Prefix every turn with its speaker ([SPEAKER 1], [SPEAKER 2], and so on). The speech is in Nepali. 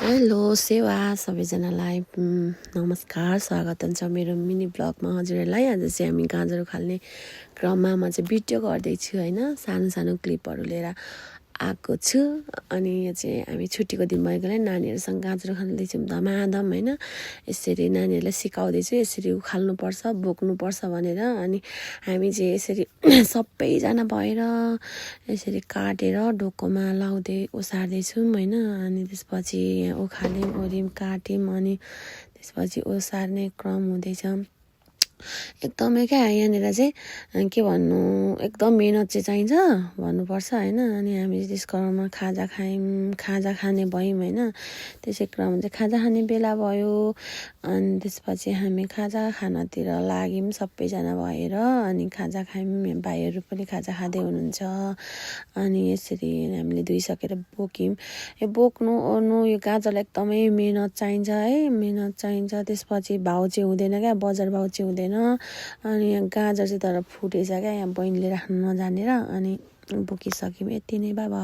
[SPEAKER 1] हेलो सेवा सबैजनालाई नमस्कार, स्वागत छ मेरो मिनी ब्लगमा हजुरहरूलाई। आज चाहिँ हामी गाजर खाल्ने क्रममा म चाहिँ भिडियो गर्दैछु होइन, सानो सानो क्लिपहरू लिएर आएको छु। अनि यो चाहिँ हामी छुट्टीको दिन भएकोले नानीहरूसँग गाजर खाँदैछौँ धमाधम होइन। यसरी नानीहरूलाई सिकाउँदैछु, यसरी उखाल्नुपर्छ बोक्नुपर्छ भनेर। अनि हामी चाहिँ यसरी सबैजना भएर यसरी काटेर डोकोमा लाउँदै ओसार्दैछौँ होइन। अनि त्यसपछि उखाल्यौँ ओर्यौँ काट्यौँ अनि त्यसपछि ओसार्ने क्रम हुँदैछ एकदमै क्या। यहाँनिर चाहिँ के भन्नु, एकदम मेहनत चाहिँ चाहिन्छ भन्नुपर्छ होइन। अनि हामी त्यस क्रममा खाजा खायौँ, खाजा खाने भयौँ होइन। त्यसै क्रममा चाहिँ खाजा खाने बेला भयो। अनि त्यसपछि हामी खाजा खानातिर लाग्यौँ सबैजना भएर। अनि खाजा खायौँ, भाइहरू पनि खाजा खाँदै हुनुहुन्छ। अनि यसरी हामीले धोइसकेर बोक्यौँ। यो बोक्नु ओर्नु यो गाजरलाई एकदमै मेहनत चाहिन्छ है, मेहनत चाहिन्छ। त्यसपछि भाउ चाहिँ हुँदैन क्या, बजार भाउ चाहिँ हुँदैन। अनि यहाँ गाजर चाहिँ तर फुटेछ क्या, यहाँ बहिनीले राख्नु नजानेर। अनि बोकिसक्यौँ, यति नै, बाबा।